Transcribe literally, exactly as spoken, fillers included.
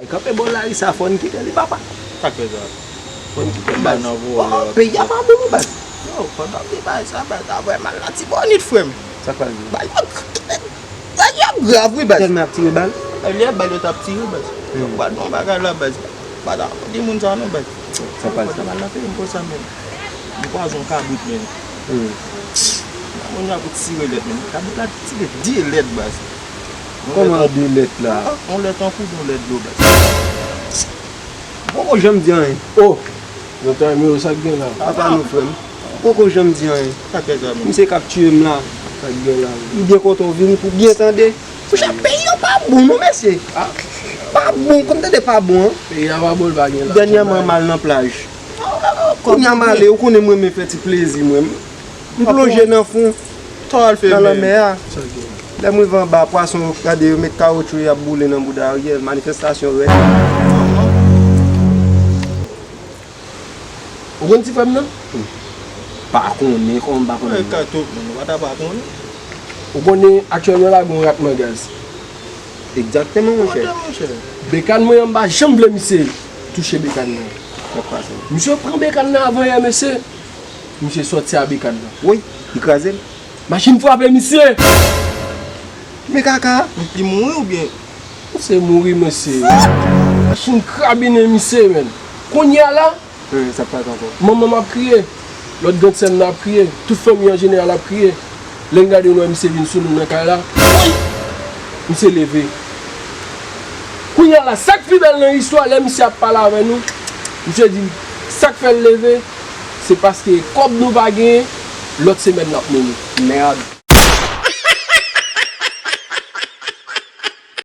Kanpe bò Larisa, fò n kite li, papa. Sa k fè sa? Fò n kite l, baz. Oh, peyi a pa bon non, baz. Yo, pandan m te bay sa, baz, ta vrèman Latibonit, frè m. Sa k pral gen? Baz, yo, baz, yo grav, wi, baz. Tèlman ap tire bal? Lè bal yo t ap tire, baz. Yo pral nan bagay la, baz. Baz, pa di moun sa non, baz. Sa pral sa? Mal nan peyi m konsa menm. M kwaze yon kabrit menm. Moun nan pou tire lèt menm. Kabrit la tire de lèt, baz. Kòman de lèt la? Ah, yon lèt an kou, yon lèt dlo, baz. Poko janm di anyen. Oh! Doktè Emiro, sa k gen la? Apa nou, frè m. Poko janm di anyen. Sa k fè sa menm? Misye k ap tiye m la. Sa k gen la menm? M byen kontan w vini pou byen tande. Monchè, peyi an pa bon non, mesye. Pa bon, kòm tande pa bon, an. Peyi a pa bon, l pa gen lajan. Dènyèman, m al nan plaj. Kounye a m ale, ou konnen m renmen fè ti plezi mwen. M plonje nan fon, nan lanmè a. Lè m rive anba, pwason yo gade, yo met kawotchou, y ap boule nan bouda Ariel. Manifestasyon rèd. Ou konn ti frè m nan? Pa konnen, kòman m pa konnen? Mwen ka tout moun, ou pa ta pa konnen. Ou konnen aktyèlman la, gen yon ratman gaz. Egzakteman, monchè. Monchè, monchè. Bekàn mwen an, m pa janm vle misye touche bekàn nan. Sa k pase? Misye pran bekàn nan avan yè, mesye. Misye sòti a bekàn nan. Wi, li kraze l. Machin frape misye. Men kaka. Li mouri oubyen? Misye mouri, mesye. Machin krabinen misye, menn. Kounye a la, sa k pase ankò? Manman m ap kriye. Lòt grann sè m nan ap kriye. Tout fanmi an jeneral ap kriye. Lè n gade, nou wè misye vin sou nou nan kay la. Misye leve. Kounye a la, sa k pi bèl nan istwa, lè misye ap pale avè nou, misye di, sa k fè l leve, se paske kòb nou pa genyen, lòt semèn n ap mennen. Mèd.